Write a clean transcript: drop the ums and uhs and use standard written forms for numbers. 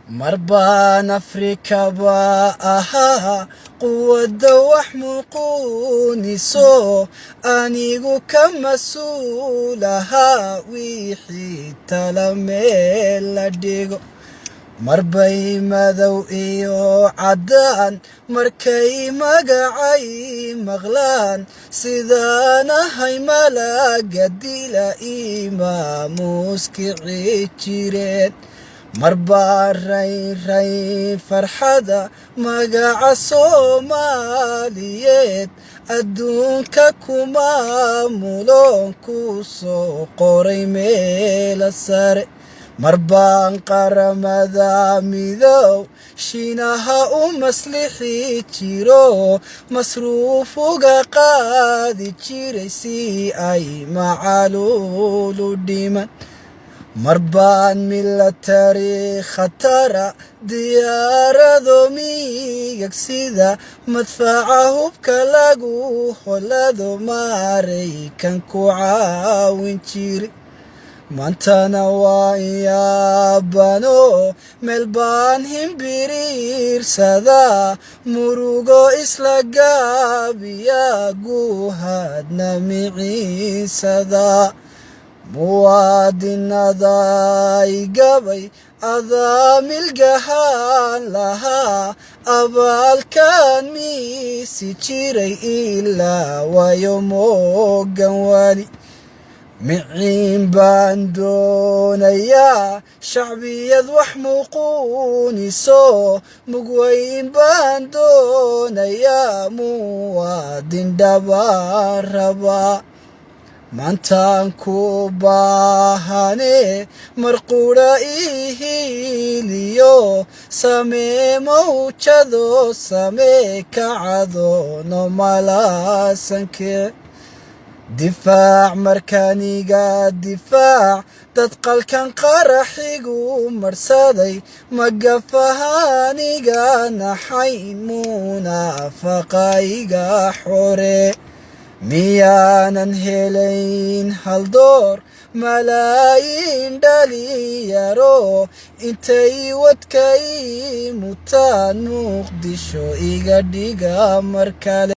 Mar baan Afrikaba ahaa quwadda wax muquuniso, anigu ka mas-uul ahaa wixii tala meel la dhigo. Marbay madow iyo caddaan markay magacay maqlaan, sidaan ahay malaga dila imaamuuskici jireen. Mar baan rayn rayn farxada magaca Soomaaliyeed adduunka kumaamuloon ku soo qoray meela sare. Mar baan Qaramada Midow Shiinaha u maslixi jiro, masruuf uga qaadi jiray si ay macaluulu dhiman. Mar baan milatari khatara, diyaarado migag sida madfaca hubka lagu holado Maraykan ku caawin jiri. Maantana waa yaabano, meel baan himbiriirsadaa, murugo isla gaabiya, guuhaadna miciinsadaa. Muwaadinaday gabay adaa milgahaan lahaa, abaalkaan miisi jiray ilaa waayo moogan wali. Miciin baan doonayaa shacbiyad wax muquuniso, mugweyn baan doonayaa, muwaadin dhabaan rabaa. Maantaan ku baahane marqura ihiiliyo, samee mawjado, samee kacadoono malaasanke. Difaac markaniga, difaac dad qalkan qaraxigu marsaday, magafahaniga naxayn munaafaqayga xore. Miyaanan helayn haldoor malaayiin dhalinyaro intay wadkay mutaan Muqdisho iga dhiga mar kale?